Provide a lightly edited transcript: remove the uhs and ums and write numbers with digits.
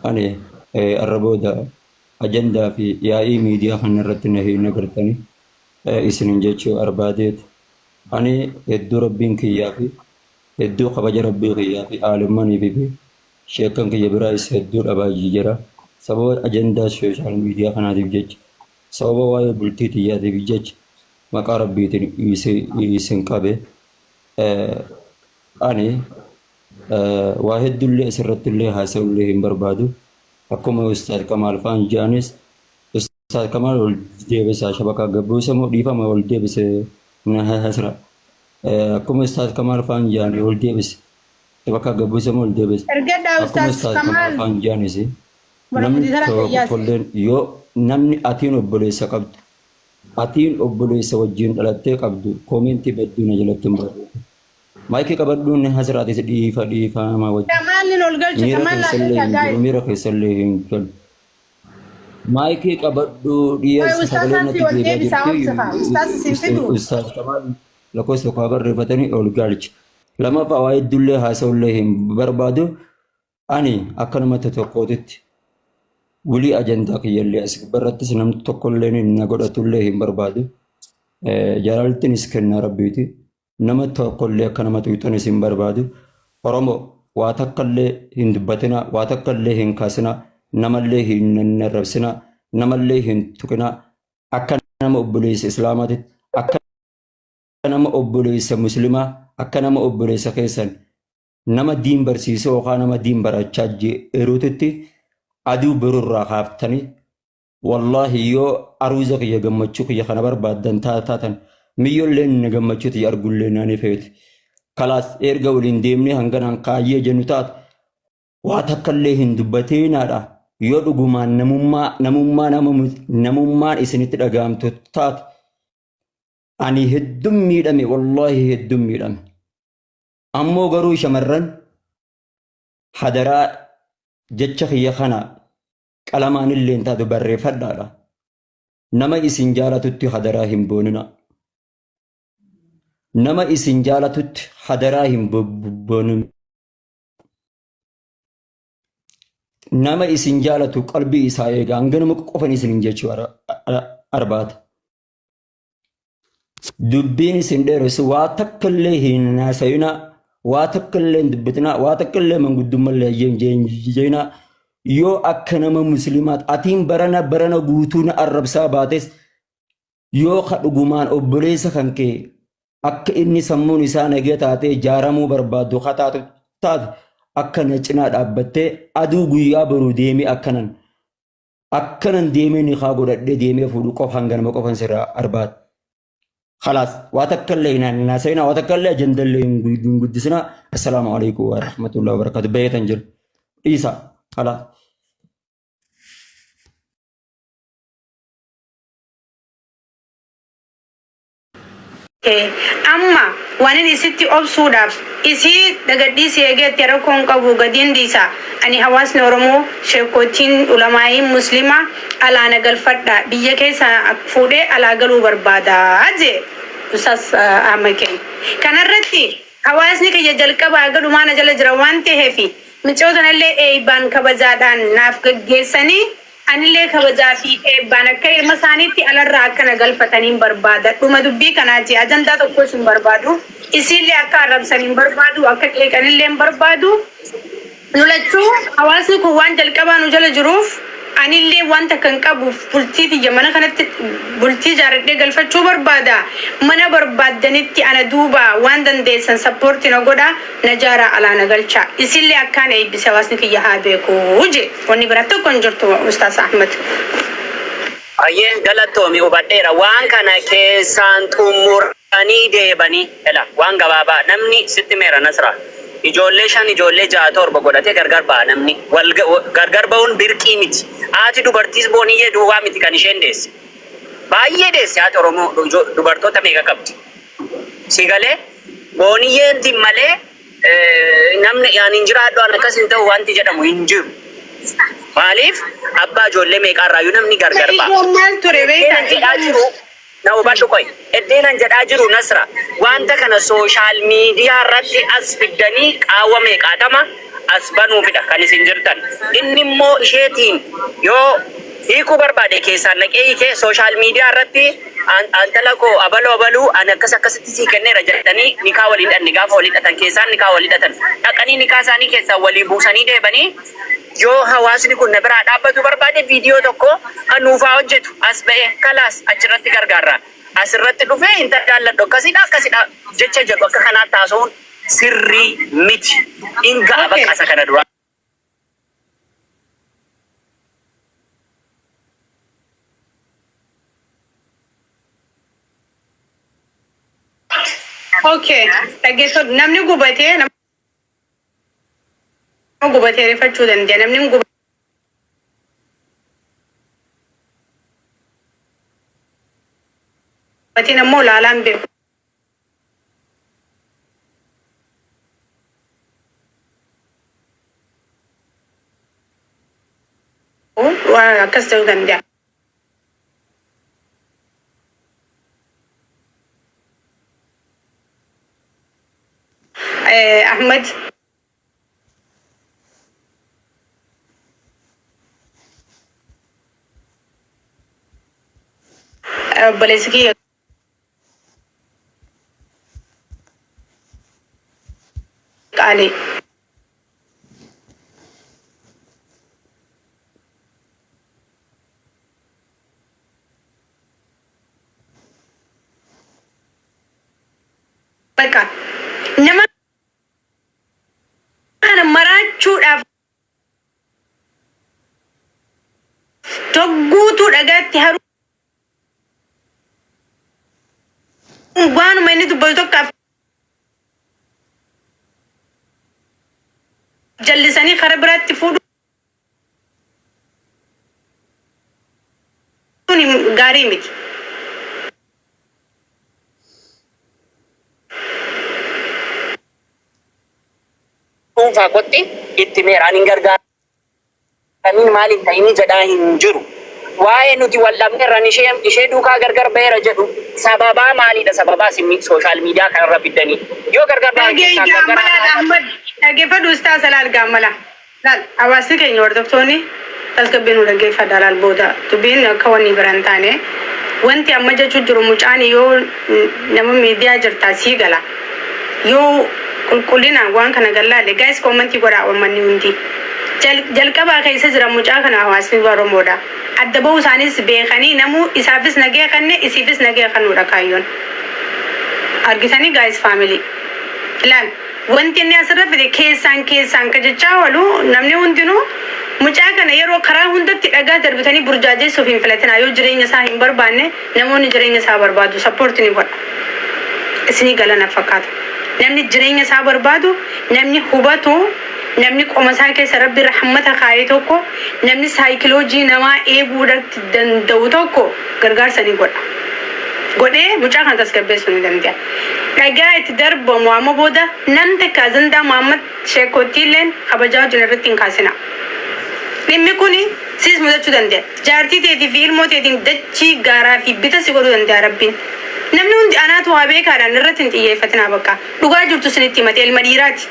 Ani arra booda ajandaa fi yaa'ii miidiyaa kana irratti na hin agartani isinin jechuu barbaadeet. Ani hedduu Rabbiin kiyyaa fi hedduu kabaja Rabbii kiyyaa fi aalimanii fi sheekkan kiyya biraayis hedduu dhabaa jira. Sababa ajandaa sooshaal miidiyaa kanaatiif jecha, sababa waa'ee bultii tiyyaatiif jecha maqaa Rabbiitiin isin qabe. Ani waa heddullee asirrattillee haasa'ullee hin barbaadu. Akkuma Ustaad Kamaal fa'aan jedhanis, Ustaad Kamaal ol deebisaa shabakaa gabbuusa moo dhiifama ol deebise na hasra. Akkuma Ustaad Kamaal fa'aan jedhan ol deebise. Shabakaa gabbuusa moo ol deebise. Ergadhaa Akkuma Ustaaz Ustaad Kamaal Kamaal fa'aan jedhanis mana namni mudii tana fayyaase. tokkolleen yoo namni atiin obboleessa qabdu, atiin obboleessa wajjin dhalattee qabdu koomentii badduu na jalatti hin barreessu. Maayikii qabadhuu ni hasiraatis dhiifa dhiifama wajjin. Kamaalin ol galche Miira Kamaal naa keessallee galcha hin jiru guys. miira keessallee hin galu. Maayikii qabadhuu Qoy dhiyeessi sagalee ustaasaan natti si ol deebi'aa deebisaa jirti. obsa kaa. Ustaas isin fidu. Ustaaz Kamaal lakkoofsa tokko haa barreeffatanii ol galchi. Lammaffaa waa hedduullee haasa'ullee hin barbaadu. Ani akka namatti tokkootitti wulii ajandaa kiyyallee as gubbarrattis namni tokkollee na godhatullee hin barbaadu. Jaalaltinis kennaa rabbiiti. Nama tokkollee akka nama tuqxanis hin barbaadu. Oromo waa takkallee hin dubbatinaa, waa takkallee hin kaasinaa, namallee hin arrabsinaa, namallee hin tuqinaa. Akka nama obboleessa Islaamaatitti, akka nama obboleessa Muslimaa, akka nama obboleessa keessan nama diin barsiisuu yookaan nama diin barachaa jiruutitti aduu borurraa kaaftanii. Wallaahi yoo aruuza kiyya gammachuu kiyya kana barbaaddan taatan miyyolleen na gammachuu tiyya argullee na ni feeti. Kalaas erga waliin deemnee hanganaan kaayyee jennu taate waa takkallee hin dubbateenaadha. Yoo dhugumaan namummaa namummaa nama namummaan isinitti dhaga'amtu taate ani hedduun miidhame, wallaahi hedduun miidhame. Ammoo garuu shamarran hadaraa jecha kiyya kana qalamaan illee taatu barreeffadhaadha. Nama isin jaalatutti hadaraa hin boonina. Nama isin jaalatutti hadaraa hin boonina. Nama isin jaalatu qalbii isaa eega. Hanganuma qofan isin jechuu arbaata. Dubbiin isin dheeressu waa takka illee hin haasayinaa, waa takka illee hin dubbatinaa, waa takka illee manguddummaa illee hin jeenaa. Yoo akka nama musliimaat atiin barana barana guutuu na arrabsaa baates yoo ka dhugumaan obboleessa kan kee akka inni sammuun isaa nagee taatee jaaramuu barbaaddu ka taatu taate akka na cinaa dhaabbattee aduu guyyaa boruu deemee akkanan Akkanan deemee nikaa godhadhee deemee fuudhu qofa hanganuma qofan sirraa arbaata. Khalaas waa takka illee hin haasa'inaa, waa takka illee ajanda illee hin guddisinaa. Assalaamu alaikum wa rahmatullahi wa barakatuh. Beetan jiru. Dhiisa. Khalaas. Amma wanin isitti obsuudhaaf isii dagadhiisi eegeetti rakkoo hin qabu gadiin dhiisa. Ani hawaasni Oromoo, sheekkootiin, ulamaa'iin muslimaa alaa na galfadha, biyya keessa fuudhee alaa galuu barbaada jee Ustaaz Ahmad keenya. Kanarratti hawaasni kiyya jalqabaa haga dhumaa na jala jira waan taheef miciyoo tanallee eeybaan kabajaadhaan naaf gaggeessanii Anillee kabajaa fi eebbaan akka ilma isaaniitti alarraa akka na galfataniin barbaada. Dhuma dubbii kanaati. Ajandaa tokkos hin barbaadu. Isiillee akka arrabsan hin barbaadu. Akka qeeqanillee hin barbaadu. Nu lachuu hawaasni kun waan jalqabaa nu jala jiruuf anillee waan takka hin qabuuf bultii tiyya mana kanatti bultii jaaradhee galfachuu barbaada. Mana barbaaddanitti ana duuba waan dandeessan sappoorti na godha. Na jaaraa alaa na galchaa. Isillee akkaan eebbise hawaasni kiyya haa beeku jee. Wanni biraa tokko hin jirtu Ustaaz Ahmad. Hayyee galatoomi, hubadheera. Waan kana keessaan xumuranii deebanii ela waan gabaabaa namni sitti meera Nasra ijoollee shan, ijoollee ja'a, torba godhatee gargar ba'a. Namni wal gargar ba'uun birqii miti. Haati dubartiis Booniyyee duwwaa miti kan isheen deesse, baay'ee deesse. Haati Oromoo dubartoota meeqa qabdi? Si galee? Booniyyeentiin malee namni ani hin jiraadhu, ani akkas hin ta'u wanti jedhamu hin jiru. Maaliif abbaa ijoollee meeqaarraayyuu namni gargar ba'a. Ijoon maal ture beektaa? Eddeenan jedhaa jiru na hubadhu qoy. Eddeenan jedhaa jiru Nasra, wanta kana social media irratti as fiddanii qaawwa meeqaatama as banuufidha kan isin jirtan. Inni immoo isheetiin yoo hiikuu barbaade keessaan naqee hiikee social media irratti antala koo abaloo abaluu ani akkas akkasitti sii kenneera jedhanii nikaa walii hidhanne gaafa walii hidhatan keessaan nikaa walii hidhatan dhaqanii nikaa isaanii keessaan walii buusanii deebanii yoo hawaasni kun na biraa dhaabbatu barbaade viidiyoo tokko kan nuuf haa hojjetu as ba'ee kalaas achirratti gargaarra. Asirratti dhufee intala jaalladhu akkasidha akkasidha jecha jedhu akka kanaatti haasa'uun sirrii miti. In ga'a Okay. bakka isa kana dura. Okay. Dhaggeeffadhu. Namni gubatee nama gubatee rifachuu danda'a. Namni hin gubatiin ammoo laalaa hin beeku. Waan akkas ta'uu danda'a. Ahmad obboleessi kiyya qaalii. Bakka nama kana maraachuudhaaf togguutuu dhagaatti haruun waanuma inni dubbatu tokkaaf jallisanii karaa biraatti fuudhuun gaarii miti. Dhuunfaa kootti itti meera. Ani hin gargaaramiin maal hin ta'inii jedhaa hin jiru. Waa'ee nuti wal dhabneerra ani ishee ishee duukaa gargar ba'eera jedhu sababaa maaliidha? Sababaa isin social media kanarra fiddanii yoo gargar ba'an Dhagee keessaan gargar gaammalaa haa ta'an. Ahmad dhaggeeffadhu ustaas laal gaammala laal hawaasni keenya hordoftoonni tasgabbii nu dhaggeeffadha laal booda dubbiin akka wanni bira hin taane wanti amma jechuu jiru mucaan yoo nama miidiyaa jirtaa sii gala yoo qulqullinaan waan kana gallaalle guys koomantii godhaa uummanni hundi jalqabaa keessa jira mucaa kana hawaasni Oromoodha adda bahuu isaanis beekanii namuu isaafis nagee kanne isiifis nagee kannuudha kaayyoon argitanii guys family Ilaal wanti inni asirra fide keessaan keessaan ka jechaa oolu namni hundinuu mucaa kana yeroo karaa hundatti dhagaa darbitanii burjaajessuuf hin filatinaa yoo jireenya isaa hin barbaanne namoonni jireenya isaa barbaadu support ni godha isinii gala na fakkaata namni jireenya isaa barbaadu namni hubatu namni qoma isaa keessa rabbi rahmata kaa'e tokko namni saayikiloojii namaa eeguudhaatti danda'u tokko gargaarsa ni godha godhee mucaa kana tasgabbeessuu ni danda'a. Dhagaa itti darbamu amma booda nam takka Azandaa Muhammad Sheekkoottiilleen kabajaa wajjin irratti hin kaasinaa. Dhimmi kuni siis mudachuu danda'a. Jaartii teetii fi ilmoo teetiin dachii gaaraa fi bita si godhuu danda'a Rabbiin. Namni hundi anaatu waa beekaadhaan irratti hin xiyyeeffatinaa bakka. Dhugaa jirtu isinitti himate ilma dhiiraati.